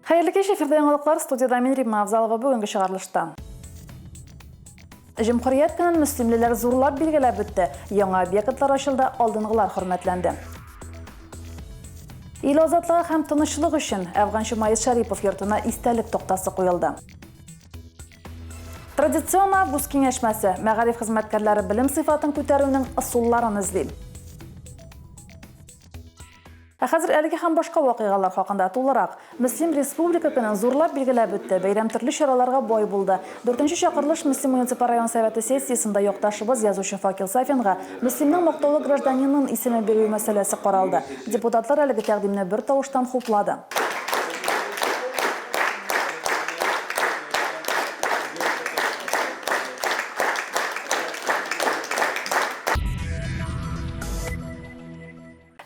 Хәерле кич, эфирда яңалыклар, студиядә мин Римма Авзалова бүгенге чыгарылышта. Җөмһүрият көнен мөслимлеләр зурлап билгеләп үтте. Яңа объектлар ачылды, алдынгылар хөрмәтләнде. Ил азатлыгы һәм тынычлык өчен әфганчы Маис Шәрипов йортына истәлек тактасы куелды. Традицион август киңәшмәсе. Мәгариф хезмәткәрләре белем сыйфатын күтәрүнең ысулларын эзли. Ә хәзер әлеге һәм башка вакыйгалар хакында тулырак. Мөслим Республика көнен зурлап билгеләп үтте. Бәйрәм төрле чараларга бай булды. Дүртенче чакырылыш Мөслим муниципаль район Советы сессиясендә якташыбыз, язучы Факил Сафинга Мөслимнең мактаулы гражданинын исеме бирү мәсьәләсе каралды. Депутатлар әлеге тәкъдимне бертавыштан хуплады.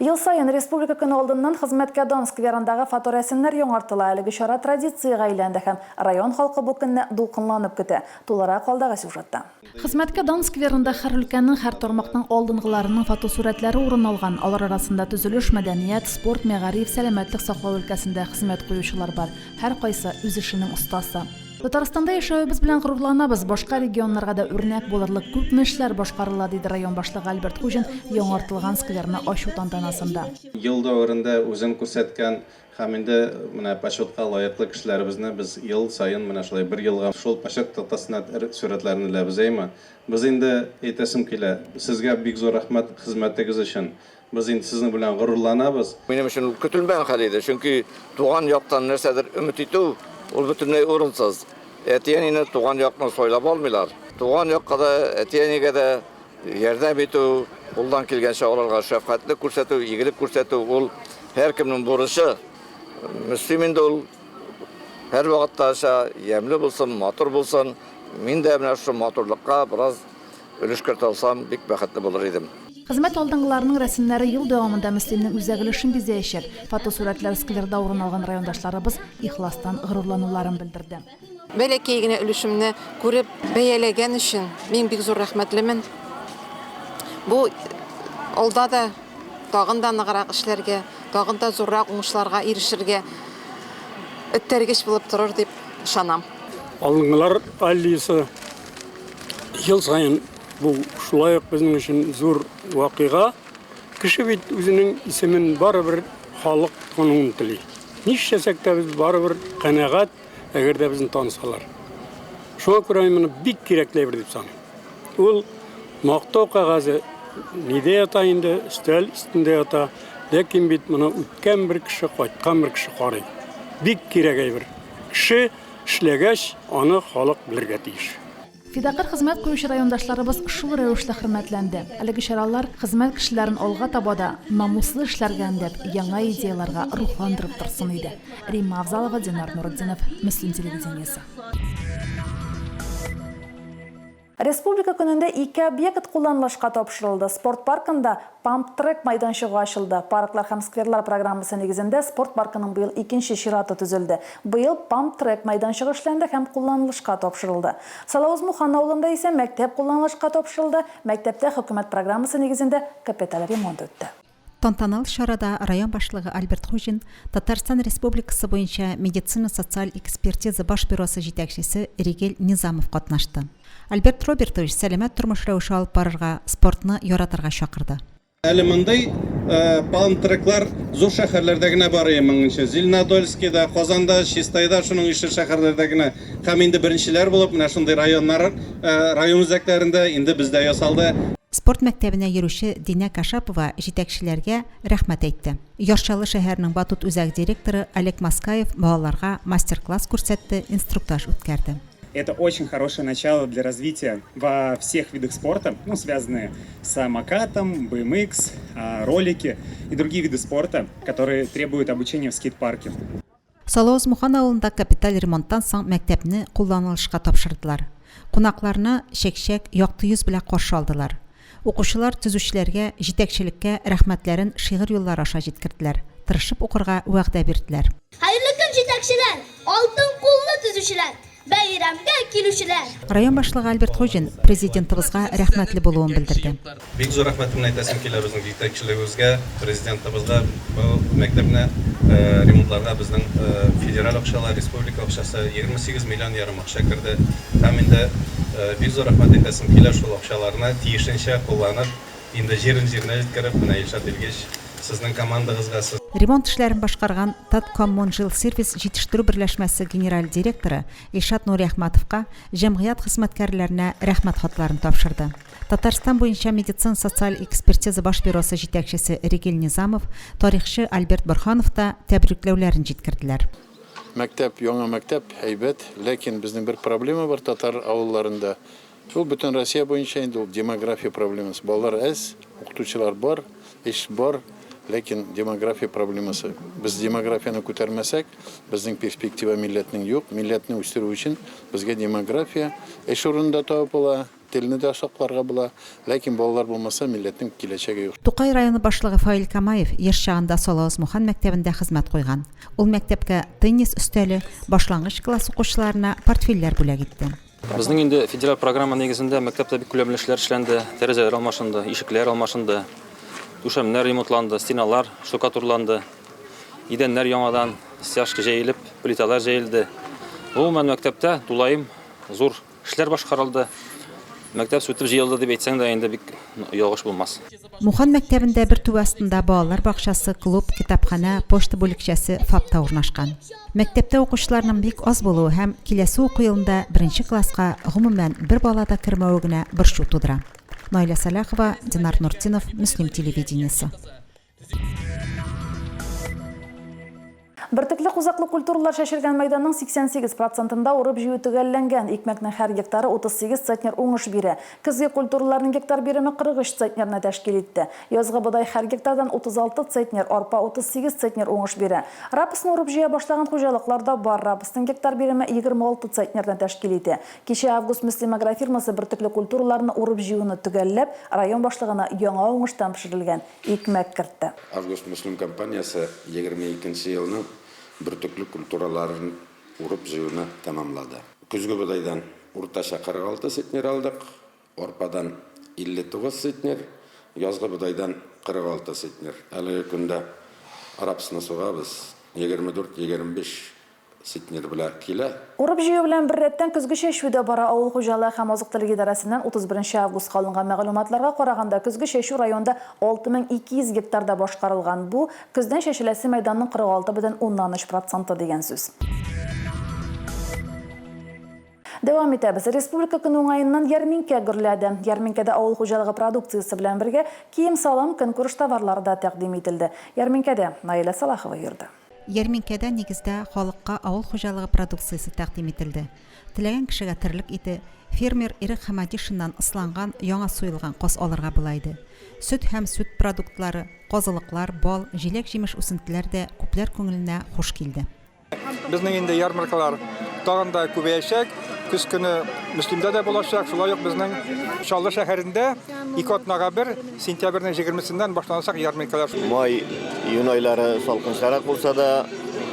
Ел саен Республика көне алдыннан Хезмәткә дан скверындагы фоторәсемнәр яңартыла. Әлеге чара традициягә әйләнде һәм район халкы бу көнне дулкынланып көтә. Тулырак алдагы сюжетта. Хезмәткә дан скверында һәр өлкәнең, һәр тармакның алдынгыларының фотосурәтләре урын алган. Алар арасында төзелеш, мәдәният, спорт, мәгариф, сәламәтлек саклау өлкәсендә хезмәт куючылар бар. Һәркайсы, үз эшенең остасы. Татарстанда яшәвебез белән горурланабыз, башка регионнарга да үрнәк булырлык күпме эшләр башкарыла, диде район башлыгы Альберт Хуҗин яңартылган скверны ачу тантанасында. Ел дәверендә үзен күрсәткән һәм инде менә почетка лаеклы кешеләребезне без ел саен менә шулай бер елга шул почет тактасына сурәтләрен эләбез, әйме? Без инде, әйтәсем килә, сезгә бик зур рәхмәт хезмәтегез өчен. Без инде сезнең белән горурланабыз. Минем өчен ул көтелмәгән хәл иде, чөнки туган яктан нәрсәдер өмет итү, ул бөтенләй урынсыз. Әти-әнине туган якны сайлап алмыйлар. Туган якка да, әти-әнигә дә ярдәм итү, кулдан килгәнчә аларга шәфкатьлек күрсәтү, игелек күрсәтү, ул һәркемнең бурычы. Мөслим инде ул һәрвакыттагыча ямьле булсын, матур булсын. Мин дә менә шушы матурлыкка бераз Өлеш кертә алсам, бик бәхетле булыр идем. Хезмәт алдынгыларының рәсемнәре ел дәвамында Мөслимнең үзәк өлешен бизәячәк. Фотосурәтләр скверда урын алган райондашларыбыз ихластан горурлануларын белдерде. Бәләкәй генә өлешемне күреп, бәяләгән өчен мин бик зур рәхмәтлемен. Бу алда да тагын да ныграк эшләргә, тагын да зуррак уңышларга ирешергә этәргеч булып торыр дип ышанам. Алдынгылар аллеясы Ел саен бу шулай ук безнең өчен зур вакыйга. Кеше бит үзенең исемен барыбер халык тануын тели. Нишләсәк тә без барыбер канәгать, әгәр дә безне танысалар. Шуңа күрә мин моны бик кирәкле әйбер дип саныйм. Ул мактау кәгазе нидә ята инде, өстәл өстендә ята. Ләкин бит моны үткән бер кеше, кайткан бер кеше карый. Бик кирәк әйбер. Кеше Эшләгәч, аны халык белергә тиеш. Фидакарь хезмәт куючы райондашларыбыз шул рәвешле хөрмәтләнде. Әлеге чаралар хезмәт кешеләрен алга таба да намуслы эшләргә өндәп, яңа идеяләргә рухландырып торсын иде. Римма Авзалова, Динар Нуретдинов, Мөслим телевидениесе. Республика көнендә ике объект кулланылышка тапшырылды. Спорт паркында памп-трек майданчыгы ачылды. Парклар һәм скверлар программасы нигезендә спорт паркының быел икенче чираты төзелде. Быел памп-трек майданчыгы эшләнде һәм кулланылышка тапшырылды. Салавыз-Мухан авылында исә мәктәп кулланылышка тапшырылды. Мәктәптә хөкүмәт программасы нигезендә капиталь ремонт үтте. Тантаналы чарада район башлыгы Альберт Хуҗин, Татарстан Республикасы буенча медицина-социаль экспертиза баш бюросы җитәкчесе Ригель Низамов катнашты. Альберт Робертович сәламәт тормыш рәвеше алып барырга, спортны яратырга чакырды. Әле мондый палм-треклар зур шәһәрләрдә генә бар иде моңынчы. Зеленодольскида, Казанда, Чистайда, шуның ише шәһәрләрдә генә. Һәм инде беренчеләр булып менә шундый районнар, район үзәкләрендә инде бездә ясалды. Спорт мәктәбенә йөрүче Динә Кашапова җитәкчеләргә рәхмәт әйтте. Яр Чаллы шәһәренең батут үзәге директоры Олег Маскаев балаларга мастер-класс күрсәтте, инструктаж үткәрде. Это очень хорошее начало для развития во всех видах спорта, ну, связанные с самокатом, BMX, ролики и другие виды спорта, которые требуют обучения в скейт-парке. Салавыз-Мухан авылында капиталь ремонттан соң мәктәпне кулланылышка тапшырдылар. Кунакларны чәкчәк, якты йөз белән каршы алдылар. Укучылар төзүчеләргә, җитәкчелеккә рәхмәтләрен шигырь юллары аша җиткерделәр, тырышып укырга вәгъдә бирделәр. Хәерле көн, җитәкчеләр, алтын куллы төзүчеләр! Бәйрәмгә килүчеләр! Район башлыгы Альберт Хуҗин Президентыбызга рәхмәтле булуын белдерде. Бик зур рәхмәтемне әйтәсем килә безнең җитәкчелегебезгә, Президентыбызга, бу мәктәпне ремонтларга безнең федераль акчалар, республика акчасы, 28 миллион ярым акча керде. Һәм инде бик зур рәхмәт әйтәсем килә шул акчаларны тиешенчә кулланып, инде җирен җиренә җиткереп, менә Илшат Илгич, сезнең командагызга, сез. Ремонт эшләрен башкарган Таткоммунжилсервис җитештерү берләшмәсе генераль директоры Илшат Нуриәхмәтовка җәмгыять хезмәткәрләренә Рәхмәт хатларын тапшырды. Татарстан буенча медицина-социаль экспертиза баш бюросы җитәкчесе Ригель Низамов, тарихчы Альберт Борһанов та тәбрикләүләрен җиткерделәр. Мәктәп, яңа мәктәп, әйбәт, ләкин безнең бер проблема бар татар авылларында. Ул бөтен Россия буенча инде ул демография проблемасы. Балалар әз, укытучылар бар, эш бар, ләкин демография проблемасы. Без демографияне күтәрмәсәк, безнең перспектива милләтнең юк. Милләтне үстерү өчен безгә демография, эш урыны да табып була, Телне дә сакларга була, ләкин балалар булмаса, милләтнең киләчәге юк. Тукай районы башлыгы Фаил Камаев яшь чагында Салавыз-Мухан мәктәбендә хезмәт куйган. Ул мәктәпкә теннис өстәле, башлангыч класс укучыларына портфельләр бүләк итте. Безнең инде федераль программа нигезендә мәктәптә бик күләмле эшләр эшләнде, тәрәзәләр алмашынды, ишекләр алмашынды, түшәмнәр ремонтланды, стеналар штукатурланды, идәннәр яңадан стяжка җәелеп, плиталар җәелде. Гомумән, мәктәптә тулаем зур Эшләр башкарылды. Мәктәп сүтеп җыелды дип әйтсәң дә инде бик ялгыш булмас. Мухан мәктәбендә бер түбә астында балалар бакчасы, клуб, китапханә, почта бүлекчәсе, ФАП та урнашкан. Мәктәптә укучыларның бик аз булуы һәм киләсе уку елында беренче класска, гомумән, бер бала да кермәве генә борчу тудыра. Наилә Сәлахова, Динар Нуртдинов, Мөслим телевидениесе. Бөртекле кузаклы культуралар чәчелгән мәйданның 88 процентында урып-җыю төгәлләнгән. Икмәкнең һәр гектары 38 центнер уңыш бирә. Көзге культураларның гектар биреме 43 центнерны тәшкил итте. Язгы бодай һәр гектардан 36 центнер, арпа 38 центнер уңыш бирә. Рапсны урып-җыя башлаган хуҗалыклар да бар. Рапсның гектар биреме 26 центнерны тәшкил итә. Кичә Август-Мөслим агрофирмасы бөртекле культураларны урып-җыюны төгәлләп, район башлыгына яңа уңыштан пешерелгән икмәк кертте. Август-Мөслим компаниясе 22 нче елның бөртекле культураларын урып-җыюны тәмамлады. Көзге бодайдан уртача 46 центнер алдык, арпадан 59 центнер, язгы бодайдан 46 центнер. Әлеге көндә рапсны сугабыз, 24-25 Центнер белә килә. Урып-җыю белән беррәттән көзге чәчү дә бара. Авыл хуҗалыгы һәм азык-төлек идарәсеннән 31 нче августка алынган мәгълүматларга караганда, көзге чәчү районда 6200 гектарда башкарылган. Бу, көздән чәчеләсе мәйданның 46,3 проценты дигән сүз. Дәвам итәбез. Республика көне уңаеннан ярминкә гөрләде. Ярминкәдә авыл хуҗалыгы продукциясе белән бергә кием-салым, көнкүреш товарлары да тәкъдим ителде. Ярминкәдә Наилә Сәлахова йөрде. Ярминкәдә, нигездә, халыкка авыл хуҗалыгы продукциясе тәкъдим ителде. Теләгән кешегә терлек ите, фермер Ирек Хәмәдишиннан ысланган, яңа суелган каз алырга була иде. Сөт һәм сөт продуктлары, казылыклар, бал, җиләк-җимеш үсентеләр дә күпләр күңеленә хуш килде. Безнең инде ярмаркалар тагын да күбәячәк. Көз көне Мөслимдә дә булачак. Шулай ук безнең Чаллы шәһәрендә ике атнага бер, сентябрьнең егермесеннән башланачак ярминкәләр. Май, июнь айлары салкынчарак булса да,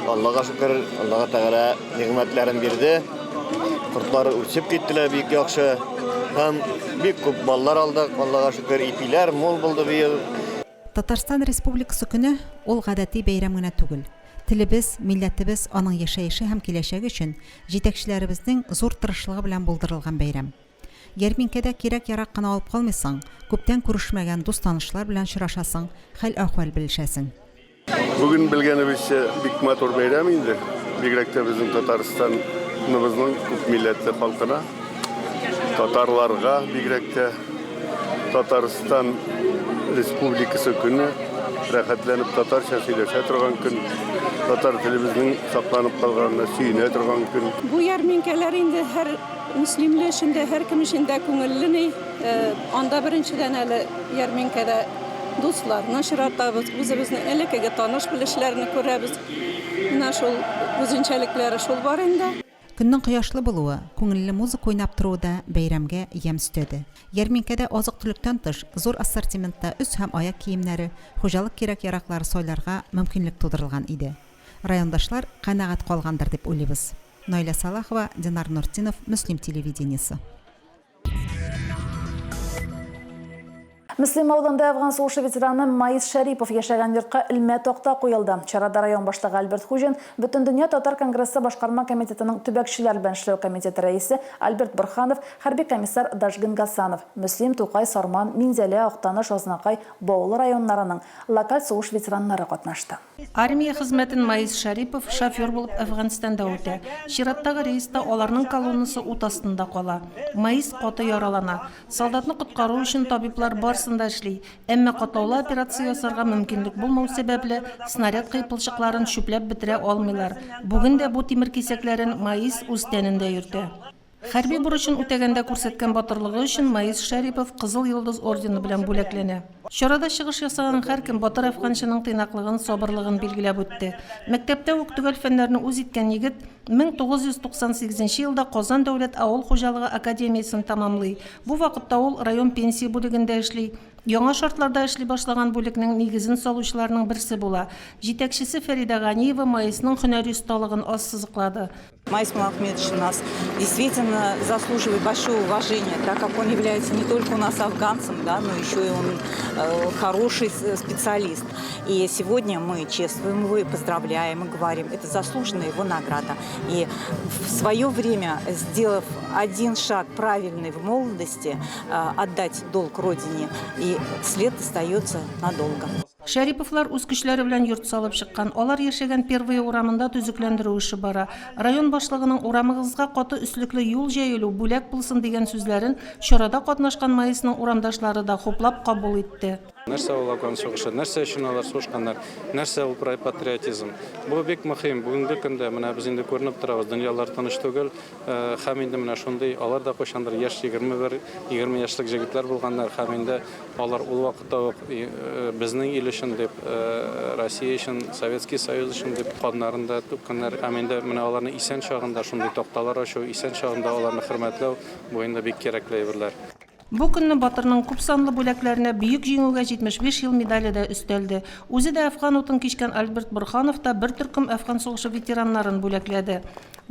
Аллага шөкер, Аллага Тәгалә нигъмәтләрен бирде. Кортлар үрчеп киттеләр бик яхшы. Һәм бик күп баллар алдык, Аллага шөкер, ипиләр мул булды быел. Татарстан Республикасы көне ул гадәти бәйрәм генә түгел. Телебез, милләтебез, аның яшәеше һәм киләчәге өчен җитәкчеләребезнең зур тырышлыгы белән булдырылган бәйрәм. Ярминкәдә кирәк-ярак кына алып калмыйсың, күптән күрешмәгән дус-танышлар белән очрашасың, хәл-әхвәл белешәсең. Бүген, белгәнебезчә, бик матур бәйрәм инде. Бигрәк тә безнең Татарстаныбызның күпмилләтле халкына, татарларга бигрәк тә. Татарстан Республикасы көне, рәхәтләнеп татарча сөйләшә торган көн, татар телебезнең сакланып калганына сөенә торган көн. Бу ярминкәләр инде һәр мөслимле өчен дә, һәркем өчен дә күңелле ни. Анда беренчедән әле ярминкәдә дусларны очратабыз, үзебезнең элеккеге таныш-белешләрне күрәбез. Менә шул үзенчәлекләре шул бар инде. Көннең кояшлы булуы, күңелле музыка уйнап торуы да бәйрәмгә ямь өстәде. Ярминкәдә азык-төлектән тыш, зур ассортиментта өс һәм аяк киемнәре, хуҗалык кирәк-яраклары сайларга мөмкинлек тудырылган иде. Райондашлар канәгать калгандыр дип уйлыйбыз. Наилә Салахова, Динар Нуртдинов, Мөслим телевидениесе. Мөслим авылында Әфган сугышы ветераны Маис Шәрипов яшәгән йортка элмә такта куелды. Чарада район башлыгы Альберт Хуҗин, Бөтендөнья татар конгрессы башкарма комитетының төбәкчеләр белән эшләү комитеты рәисе Альберт Борһанов, хәрби комиссар Дажгын Гасанов, Мөслим, Тукай, Сарман, Минзәлә, Актаныш, Азнакай, Баулы районнарының локаль сугыш ветераннары катнашты. Армия хезмәтен Маис Шәрипов шофер булып Әфганстанда үтә. Чираттагы рейста аларның колоннасы ут астында кала. Маис каты яралана. Солдатны коткару өчен табиблар барысын да эшли, әмма катлаулы операция ясарга мөмкинлек булмау сәбәпле, снаряд кыйпылчыкларын чүпләп бетерә алмыйлар. Бүген дә бу тимер кисәкләрен Маис үз тәнендә йөртә. Хәрби бурычын үтәгәндә күрсәткән батырлыгы өчен Маис Шәрипов Кызыл Йолдыз ордены белән бүләкләнә. Чарада чыгыш ясаган һәркем батыр әфганчының тыйнаклыгын, сабырлыгын билгеләп үтте. Мәктәптә үк төгәл фәннәрне үз иткән егет 1998 нче елда Казан дәүләт авыл хуҗалыгы академиясен тәмамлый. Бу вакытта ул район пенсия бүлегендә эшли. Яңа шартларда эшли башлаган бүлекнең нигезен салучыларның берсе була. Җитәкчесе Фәридә Ганиева Маисның һөнәри осталыгын ассызыклады. Маис Мулахметович у нас действительно заслуживает большого уважения, так как он является не только у нас афганцем, да, но еще и он э, хороший специалист. И сегодня мы чествуем его и поздравляем, и говорим, это заслуженная его награда. И в свое время, сделав один шаг правильный в молодости, э, отдать долг Родине, и след остается надолго. Шәриповлар үз көчләре белән йорт салып чыккан. Алар яшәгән Первая урамында төзекләндерү эше бара. Район башлыгының урамыгызга каты өслекле юл җәелү бүләк булсын дигән сүзләрен чарада катнашкан Маисның урамдашлары да хуплап кабул итте. Нәрсә ул Афган сугышы, нәрсә өчен алар сугышканнар, нәрсә ул патриотизм? Бу бик мөһим. Бүгенге көндә менә без инде күренеп торабыз, дөньялар тыныч түгел. Һәм инде менә шундый, алар да кайчандыр яшь, 21, 20 яшьлек җегетләр булганнар һәм инде алар ул вакытта ук безнең ил өчен дип, Россия өчен, Советский Союз өчен дип каннарын да түккәннәр. Һәм инде менә аларны исән чагында шундый такталар ачу, исән чагында аларны хөрмәтләү, бу инде бик кирәкле әйберләр. Бу көнне батырның күпсанлы бүләкләренә Бөек Җиңүгә 75 ел медале дә өстәлде. Үзе дә Әфган утын кичкән Альберт Борһанов та бер төркем Әфган сугышы ветераннарын бүләкләде.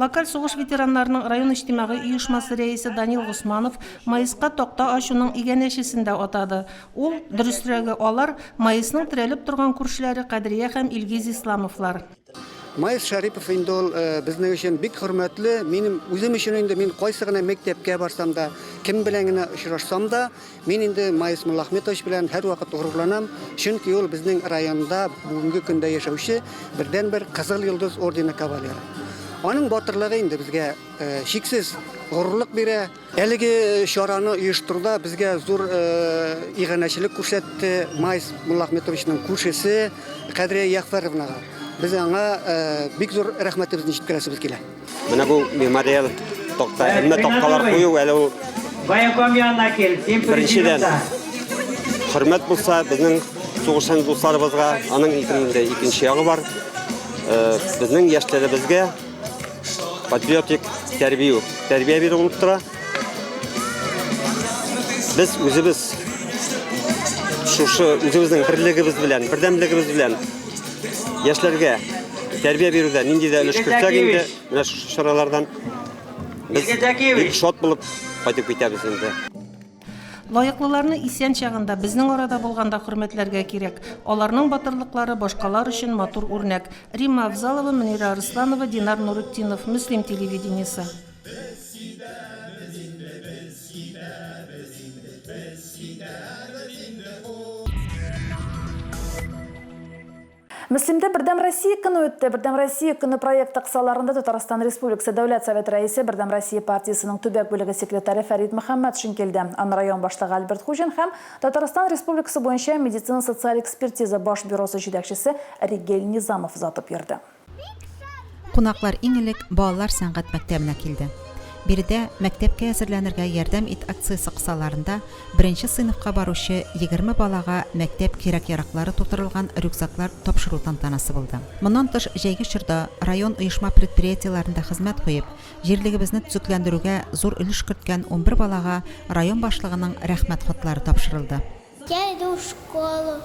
Локаль сугыш ветераннарының район иҗтимагый оешмасы рәисе Данил Госманов Маиска такта ачуның иганәчесен дә атады. Ул, дөресрәге, алар, Маисның терәлеп торган күршеләре Кадрия һәм Илгиз Исламовлар. Маис Шәрипов инде ул безнең өчен бик хөрмәтле. Минем үзем өчен инде мин кайсы гына мәктәпкә барсам да, кем белән генә очрашсам да, мин инде Маис Муллахметович белән һәрвакыт горурланам, чөнки ул безнең районда бүгенге көндә яшәүче бердәнбер Кызыл Йолдыз ордены кавалеры. Аның батырлыгы инде безгә чиксез горурлык бирә. Әлеге чараны оештыруда безгә зур иганәчелек күрсәтте Майс Муллахметовичның күршесе Кадрия Ягъфәровнага. Без аңа бик зур рәхмәтебезне җиткерәсебез килә. Менә бу мемориал такта, әмма такталар кую әле ул Военком янына кил, син беренчедән хөрмәт булса безнең сугышчан дусларыбызга, аның инде икенче ягы бар. Безнең яшьләребезгә Патриотик тәрбию, тәрбия бирү булып тора. Без үзебез шушы үзебезнең берлегебез белән, бердәмлегебез белән яшьләргә тәрбия бирүдә нинди дә өлеш кертсәк инде, менә шушы чаралардан без бик шат булып кайтып китәбез инде. Лаеклыларны исән чагында, безнең арада булганда хөрмәтләргә кирәк. Аларның батырлыклары башкалар өчен матур үрнәк. Римма Авзалова, Мөнирә Арысланова, Динар Нуретдинов, Мөслим телевидениесе. Мөслимдә Бердәм Россия көне үтте. Бердәм Россия көне проекты кысаларында Татарстан Республикасы Дәүләт Советы Рәисе, Бердәм Россия партиясенең төбәк бүлеге секретаре Фәрит Мөхәммәтшин килде. Аны район башлыгы Альберт Хуҗин һәм Татарстан Республикасы буенча медицина-социаль экспертиза баш бюросы җитәкчесе Ригель Низамов озатып йөрде. Кунаклар иң элек балалар сәнгать мәктәбенә килде. Биредә Мәктәпкә әзерләнергә ярдәм ит акциясе кысаларында беренче сыйныфка баручы 20 балага мәктәп кирәк-яраклары тутырылган рюкзаклар тапшыру тантанасы булды. Моннан тыш, җәйге чорда район оешма-предприятиеләрендә хезмәт куеп, җирлегебезне төзекләндерүгә зур өлеш керткән 11 балага район башлыгының Рәхмәт хатлары тапшырылды. Я иду в школу.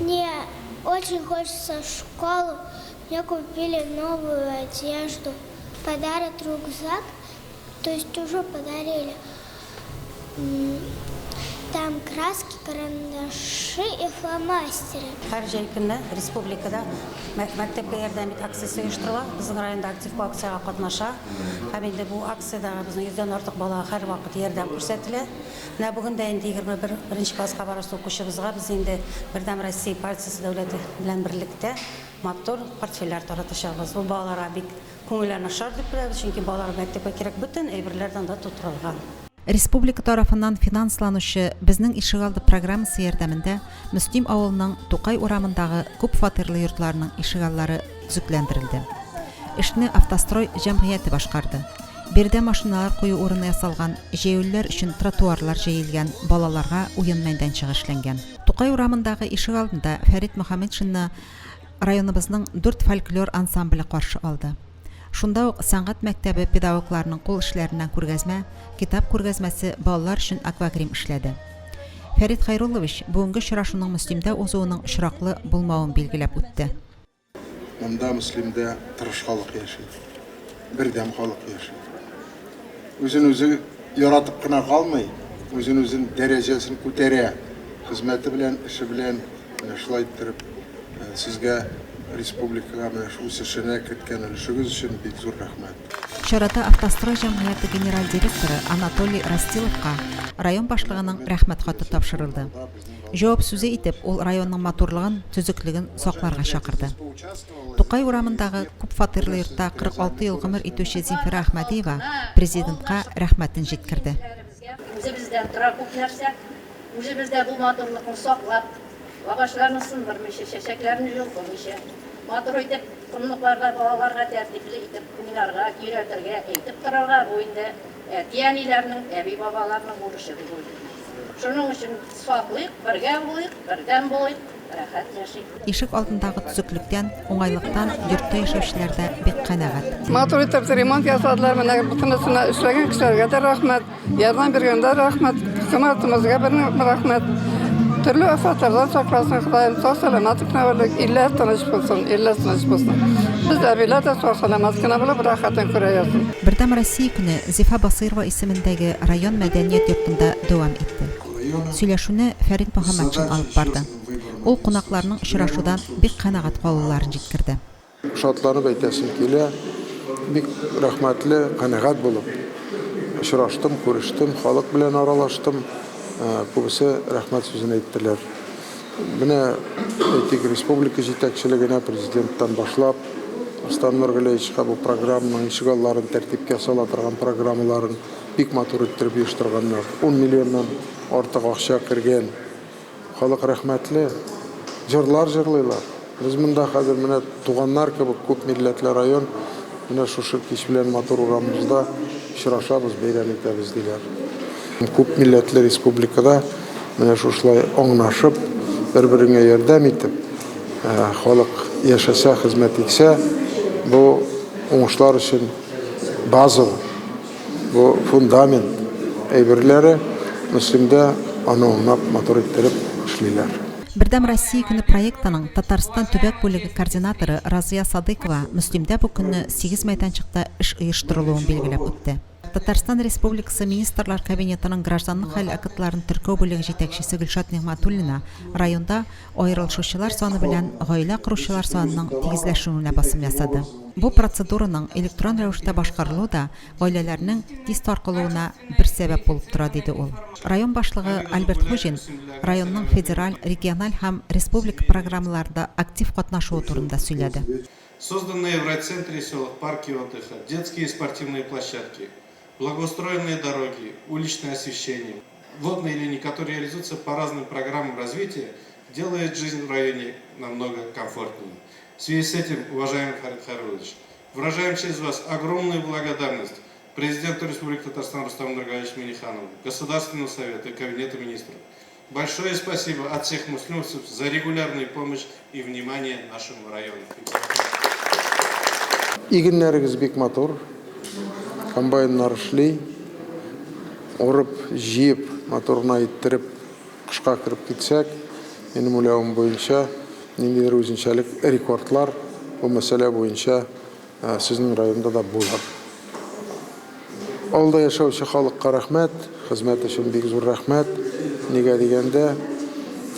Мне очень хочется в школу. Мне купили новую одежду. Подарят рюкзак, то есть уже подарили. Там краски, карандаши и фломастеры. Һәр җәй көне республикада Мәктәпкә ярдәм ит акциясе оештырыла. Безнең район да актив бу акциягә катнаша. Һәм инде бу акциядә безнең йөздән артык балага һәрвакыт ярдәм күрсәтелә. Менә бүген дә инде 21 беренче класска баручы укучыбызга без инде Бердәм Россия партиясе дәүләте белән берлектә матур портфельләр таратачакбыз. Бу балаларга бик Күңелләренә ошар дип беләбез, чөнки балалар мәктәпкә кирәк бөтен әйберләр дә анда тутырылган. Республика тарафыннан финансланучы Безнең ишегалды программасы ярдәмендә Мөслим авылының Тукай урамындагы күп фатирлы йортларның ишегаллары төзекләндерелде. Эшне Автострой җәмгыяте башкарды. Биредә машиналар кую урыны ясалган, җәяүлеләр өчен тротуарлар җәелгән, балаларга уен мәйданчыгы эшләнгән. Тукай урамындагы ишегалдында Фәрит Мөхәммәтшинны Районыбызның дүрт фольклор ансамбле каршы алды. Шунда ук сәнгать мәктәбе педагогларының кул эшләреннән күргәзмә, китап күргәзмәсе, балалар өчен аквагрим эшләде. Фәрит Хәйруллович бүгенге очрашуның Мөслимдә узуының очраклы булмавын билгеләп үтте. Монда Мөслимдә тырыш халык яши, бердәм халык яши. Үзен-үзе яратып кына калмый, үзен-үзен дәрәҗәсен күтәрә, хезмәте белән, эше белән. Менә шулай иттереп, сезгә республикага менә шул үсешенә керткән өлешегез өчен бик зур рәхмәт. Чарада Автострой җәмгыяте генераль директоры Анатолий Растиловка район башлыгының Рәхмәт хаты тапшырылды. Җавап сүзе итеп, ул районның матурлыгын, төзеклеген сакларга чакырды. Тукай урамындагы күпфатирлы йортта 46 ел гомер итүче Зимфира Әхмәдиева Президентка рәхмәтен җиткерде. Үзебездән тора күп нәрсә. Үзебез дә бу матурлыкны саклап, агачларны сындырмыйча, чәчәкләрне йолкымыйча, матур итеп комлыкларда балаларга тәртипле итеп уйнарга өйрәтергә, әйтеп торырга, бу инде әти-әниләрнең, әби-бабаларның бурычы дип уйлыйм. Шуның өчен саклыйк, бергә булыйк, бердәм булыйк, рәхәт яшик. Ишек алдындагы төзеклектән, уңайлыктан йортта яшәүчеләр дә бик канәгать. Матур итеп ремонт ясадылар, менә бөтенесенә эшләгән кешеләргә дә рәхмәт. Ярдәм биргәндә рәхмәт, хөкүмәтебезгә бер рәхмәт. Төрле афәтләрдән сакласын Ходаем, сау сәламәт кенә булыйк, илләр тыныч булсын, илләр тыныч булсын. Без әбиләр дә сау сәламәт кенә булып, рәхәтен күрә язсын. Бердәм Россия көне Зифа Басыйрова исемендәге район мәдәният йортында дәвам итте. Сөйләшүне Фәрит Мөхәммәтшин алып барды. Ул кунакларның очрашудан бик канәгать калуларын җиткерде. Шатланып әйтәсем килә, бик рәхмәтле, канәгать булып очраштым, күрештем, халык белән аралаштым. Күбесе рәхмәт сүзен әйттеләр. Менә, әйтик, республика җитәкчелегенә, президенттан башлап, Рөстәм Нургалиевичка бу программаның ишегалларын тәртипкә сала торган программаларын бик матур иттереп оештырганнар. Ун миллионнан артык акча кергән. Халык рәхмәтле. Җырлар җырлыйлар. Без монда хәзер менә туганнар кебек күп милләтле район, менә шушы кич белән матур урамыбызда очрашабыз, бәйрәм итәбез, диләр. Күп милләтле республикада менә шушылай аңнашып, бер-береңә ярдәм итеп, халык яшәсә, хезмәт итсә, бу уңышлар өчен база ул. Бу фундамент әйберләре Мөслимдә аны аңлап, матур иттереп эшлиләр. Бердәм Россия көне проектының Татарстан төбәк бүлеге координаторы Разыя Садыйкова Мөслимдә бу көнне сигез мәйданчыкта эш оештырылуын билгеләп үтте. Татарстан Республикасы Министрлар Кабинетының гражданлык хәл актларын теркәү бүлеге җитәкчесе Гөлшат Нигъмәтуллина районда аерылышучылар саны белән гаилә коручылар санының тигезләшүенә басым ясады. Бу процедураның электрон рәвештә башкарылуы да гаиләләрнең тиз таркалуына бер сәбәп булып тора, диде ул. Район башлыгы Альберт Хуҗин районның федераль, региональ һәм республика программаларында актив катнашуы турында сөйләде. Созданные в райцентре и селах парки отдыха, детские и спортивные площадки, благоустроенные дороги, уличное освещение, водные линии, которые реализуются по разным программам развития, делает жизнь в районе намного комфортнее. В связи с этим, уважаемый Фарид Хайруллович, выражаем через вас огромную благодарность президенту Республики Татарстан Рустаму Нургалиевичу Минниханову, Государственному совету и Кабинету министров. Большое спасибо от всех муслимовцев за регулярную помощь и внимание нашему району. Игеннәрегез бик матур, комбайннар эшли, урып, җыеп, матур гына иттереп кышка кереп китсәк, минем уйлавым буенча, ниндидер үзенчәлек, рекордлар бу мәсьәлә буенча сезнең районда да булыр. Авылда яшәүче халыкка рәхмәт, хезмәт өчен бик зур рәхмәт. Нигә дигәндә,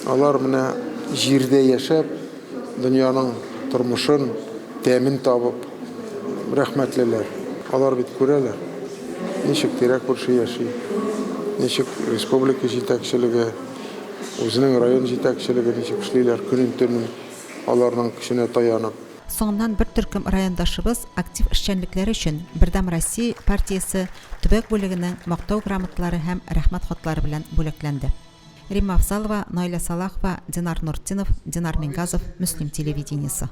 алар менә җирдә яшәп, дөньяның тормышын, тәмен табып, рәхмәтлеләр. Алар бит күрәләр, ничек тирә-күрше яши, ничек республика җитәкчелеге, үзенең район җитәкчелеге ничек эшлиләр, көнен-төнен аларның көченә таянып. Соңыннан бер төркем райондашыбыз актив эшчәнлекләре өчен Бердәм Россия партиясе төбәк бүлегенең Мактау грамоталары һәм Рәхмәт хатлары белән бүләкләнде. Римма Афзалова, Наилә Салахова, Динар Нуртдинов, Динар Мингазов, Мөслим телевидениесе.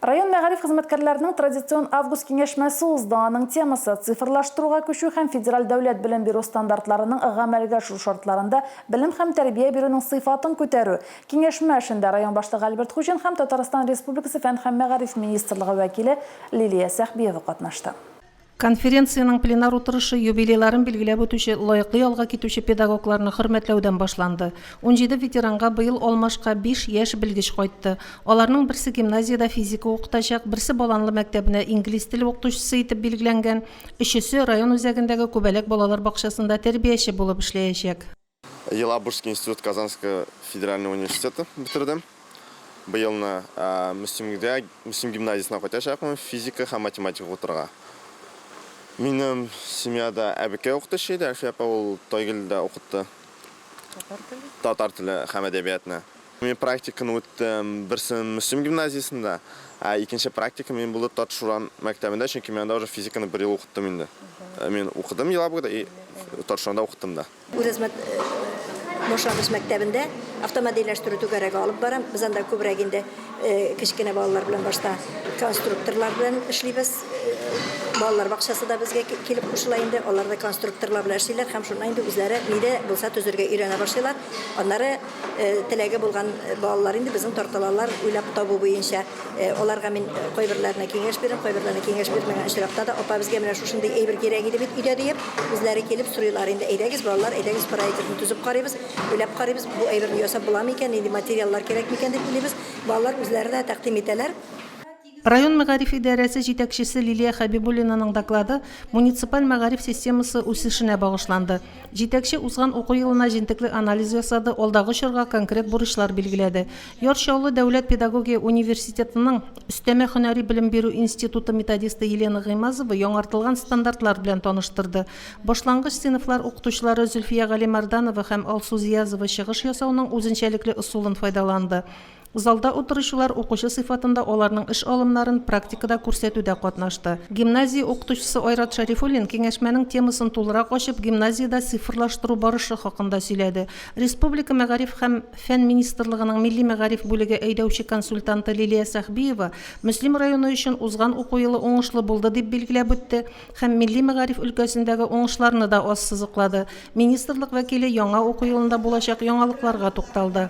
Район мәгариф хезмәткәрләренең традицион август киңәшмәсе узды. Аның темасы, Цифрлаштыруга күчү һәм федераль дәүләт белем бирү стандартларының гамәлгә ашыру шартларында белем һәм тәрбия бирүнең сыйфатын күтәрү. Киңәшмә эшендә район башлыгы Альберт Хуҗин һәм Татарстан Республикасы Фән һәм мәгариф министрлыгы вәкиле Лилия Сәхбиева катнашты. Конференциянең пленар утырышы юбилейларын билгеләп үтүче лаеклы ялга китүче педагогларны хөрмәтләүдән башланды. 17 ветеранга быел алмашка биш яшь белгеч кайтты. Аларның берсе гимназиядә физика укытачак, берсе Баланлы мәктәбенә инглиз теле укытучысы итеп билгеләнгән, өчесе район үзәгендәге Күбәләк балалар бакчасында тәрбияче булып эшләячәк. Елабужский институт Казанского федерального университета бетердем. Быелны Мөслимгә, Мөслим гимназиясенә кайтачакмын, физика һәм математика укытырга. Минем семьяда әбекәй укытучы иде, Әлфия апа, ул Тайгөлдә укытты. Татар теле? Татар теле һәм әдәбиятны. Мин практиканы үттем, берсе Мөслим гимназиясендә, ә икенче практика минем булды Татшуран мәктәбендә, чөнки мин анда уже физиканы бер ел укыттым инде. Мин укыдым Елабугада и Татшуранда укыттым да. Үрәзмәт башлангыч мәктәбендә автомобильләштерү түгәрәге алып барам. Без анда күбрәк инде кечкенә балалар белән башта конструкторлар белән эшлибез. Балалар бакчасы да безгә килеп кушыла инде. Алар да конструкторлар белән эшлиләр һәм шуннан инде үзләре ни дә булса төзергә өйрәнә башлыйлар. Аннары теләге булган балалар инде безнең тартылалар уйлап табу буенча. Аларга мин кайберләренә киңәш бирәм, кайберләренә киңәш бирмәгән очракта да, апа, безгә менә шушындый әйбер кирәк иде бит өйдә, диеп, үзләре килеп сорыйлар инде. Әйдәгез, балалар, әйдәгез, проектны төзеп карыйбыз, уйлап карыйбыз, бу әйберне ясап була микән, нинди материаллар кирәк микән дип уйлыйбыз. Балалар үзләре дә тәкъдим итәләр. Район мәгариф идарәсе җитәкчесе Лилия Хәбибуллинаның доклады муниципаль мәгариф системасы үсешенә багышланды. Җитәкче узган уку елына җентекле анализ ясады, алдагы чорга конкрет бурычлар билгеләде. Яр Чаллы дәүләт педагогия университетының өстәмә һөнәри белем бирү институты методисты Елена Гыймазова яңартылган стандартлар белән таныштырды. Башлангыч сыйныфлар укытучылары Зөлфия Галимәрданова һәм Алсу Зиязова чыгыш ясауның үзенчәлекле ысулын файдаланды. Залда утыручылар укучы сыйфатында аларның эш алымнарын практикада күрсәтүдә катнашты. Гимназия укытучысы Айрат Шәрифуллин киңәшмәнең темасын тулырак ачып, гимназиядә цифрлаштыру барышы хакында сөйләде. Республика Мәгариф һәм фән министрлыгының милли мәгариф бүлеге әйдәүче консультанты Лилия Сәхбиева Мөслим районы өчен узган уку елы уңышлы булды дип билгеләп үтте һәм милли мәгариф өлкәсендәге уңышларны да ассызыклады. Министрлык вәкиле яңа уку елында булачак яңалыкларга тукталды.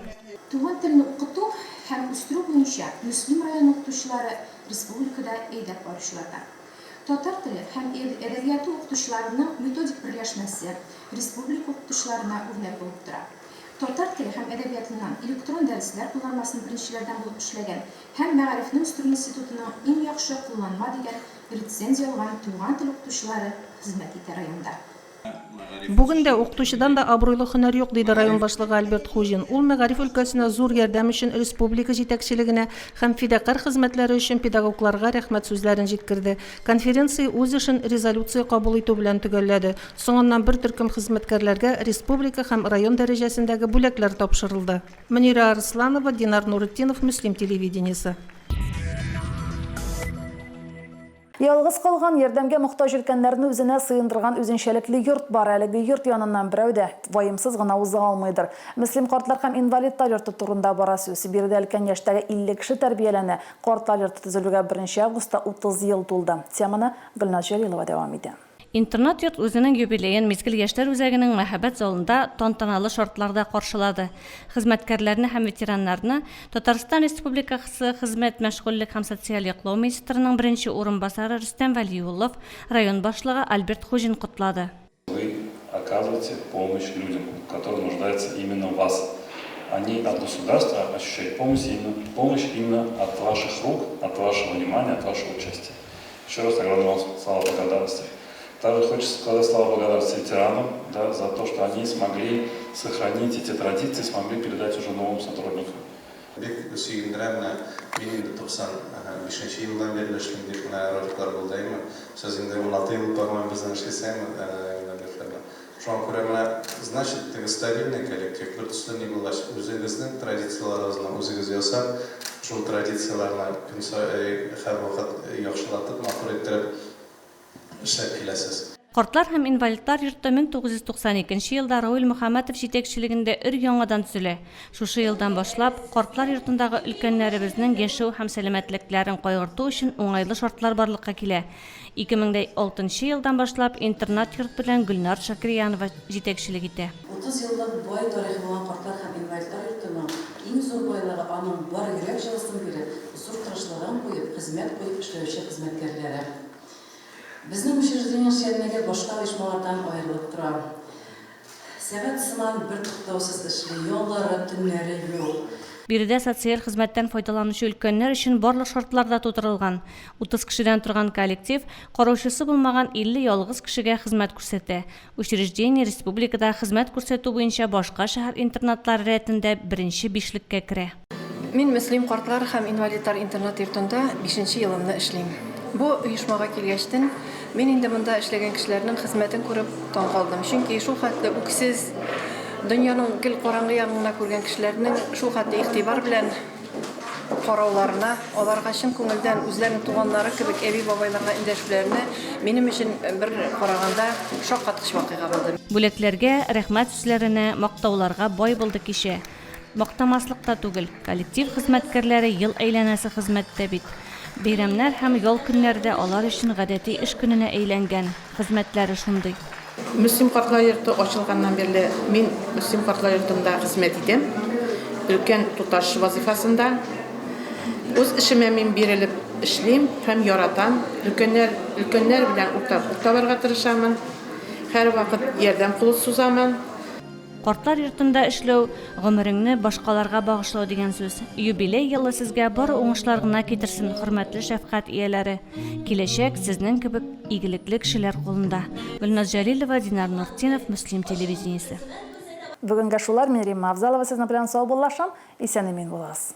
Туган телне укыту һәм үстерү буенча Мөслим районы укытучылары республикада әйдәп баручылардан. Татар теле һәм әдәбияты укытучыларының методик берләшмәсе республика укытучыларына үрнәк булып тора. Татар теле һәм әдәбиятыннан электрон дәресләр кулланмасын беренчеләрдән булып эшләгән һәм Мәгарифне үстерү институтының иң яхшы кулланма дигән рецензия алган туган тел укытучылары хезмәт итә районда. Бүген дә укытучыдан да абруйлы һөнәр юк, диде район башлыгы Альберт Хуҗин. Ул мәгариф өлкәсенә зур ярдәм өчен республика җитәкчелегенә һәм фидакарь хезмәтләре өчен педагогларга рәхмәт сүзләрен җиткерде. Конференция үз эшен резолюция кабул итү белән төгәлләде. Соңыннан бер төркем хезмәткәрләргә республика һәм район дәрәҗәсендәге бүләкләр тапшырылды. Мөнирә Арсланова, Динар Нуретдинов, Мөслим телевидениесе. Ялгыз калган, ярдәмгә мохтаҗ өлкәннәрне үзенә сыендырган үзенчәлекле йорт бар. Әлеге йорт яныннан берәү дә ваемсыз гына уза алмыйдыр. Мөслим картлар һәм инвалидлар йорты турында бара сүз. Биредә өлкән яшьтәге 50 кеше тәрбияләнә. Картлар йорты төзелүгә беренче августта 30 ел тулды. Теманы Гөлназ Җәлилова дәвам итә. Интернат-йорт үзенең юбилеен Мизгел яшьләр үзәгенең мәһабәт залында тантаналы шартларда каршылады. Хезмәткәрләрне һәм ветераннарны Татарстан Республикасы Хезмәт, мәшгульлек һәм социаль яклау министрының беренче урынбасары Рөстәм Вәлиуллов, район башлыгы Альберт Хуҗин котлады. Вы оказываете помощь людям, которые нуждаются именно в вас. Они от государства ощущают помощь именно, помощь именно от ваших рук, от вашего внимания, от вашего участия. Еще раз огромное вам слова благодарности. Также хочется сказать слова благодарности ветеранам да, за то, что они смогли сохранить эти традиции, смогли передать уже новым сотрудникам. Бик сөендерә менә, мин инде 95 нче елдан бирле эшлим дип менә роликлар булды әйме. Сез инде 16 ел по-моему безнең эшлисез әйме, Геннадий Федоровна. Шуңа күрә менә, значит, теге стабильный коллектив, бер төсле ни булгач, үзегезнең традицияләрегезне үзегез ясап, шул традицияләрне көн саен, һәрвакыт яхшылатып, матур иттереп эшләп киләсез. Картлар һәм инвалидлар йорты 1992 елда Рауил Мөхәммәтов җитәкчелегендә өр-яңадан төзелә. Шушы елдан башлап, картлар йортындагы өлкәннәребезнең яшәү һәм сәламәтлекләрен кайгырту өчен уңайлы шартлар барлыкка килә. 2006 елдан башлап интернат-йорт белән Гөлнар Шакирьянова җитәкчелек итә. 30 еллык бай тарихы булган картлар һәм инвалидлар йортының иң зур байлыгы аның бар йөрәк җылысын биреп, зур тырышлыгын куеп, хезмәт куеп эшләүче хезмәткәрләре. Безнең учреждение эшчәнлеге башка оешмалардан аерылып тора. Сәгать сыман бертуктаусыз эшли, яллары, төннәре юк. Биредә социаль хезмәттән файдаланучы өлкәннәр өчен барлык шартлар да тудырылган. 30 кешедән торган коллектив караучысы булмаган 50 ялгыз кешегә хезмәт күрсәтә. Учреждение республикада хезмәт күрсәтү буенча башка шәһәр интернатлары рәтендә беренче бишлеккә керә. Мин Мөслим картлар һәм инвалидлар интернат-йортында бишенче елымны эшлим. Бу оешмага килгәчтен, мин инде монда эшләгән кешеләрнең хезмәтен күреп таң калдым. Чөнки шул хәтле үксез, дөньяның гел караңгы ягын гына күргән кешеләрнең шул хәтле игътибар белән карауларына, аларга чын күңелдән үзләренең туганнары кебек әби-бабайларга эндәшүләренә минем өчен бер караганда шаккаткыч вакыйга булды. Бүләкләргә, рәхмәт сүзләренә, мактауларга бай булды кичә. Мактамаслык та түгел, коллектив хезмәткәрләре ел әйләнәсе хезмәттә бит. Бәйрәмнәр һәм ял көннәре дә алар өчен гадәти эш көненә әйләнгән, хезмәтләре шундый. Мөслим картлар йорты ачылганнан бирле мин Мөслим картлар йортында хезмәт итәм, өлкән туташ вазыйфасында. Үз эшемә мин бирелеп эшлим һәм яратам. Өлкәннәр, өлкәннәр белән уртаклык табарга тырышамын. Һәрвакыт ярдәм кулы сузамын. Картлар йортында эшләү, гомереңне башкаларга багышлау дигән сүз. Юбилей елы сезгә бары уңышлар гына китерсен, хөрмәтле шәфкать ияләре. Киләчәк сезнең кебек игелекле кешеләр кулында. Гөлназ Җәлилова, Динар Нуртдинов, Мөслим телевидениесе. Бүгенгә шулар, мин Римма Авзалова сезнең белән саубуллашам, исән-имин булыгыз.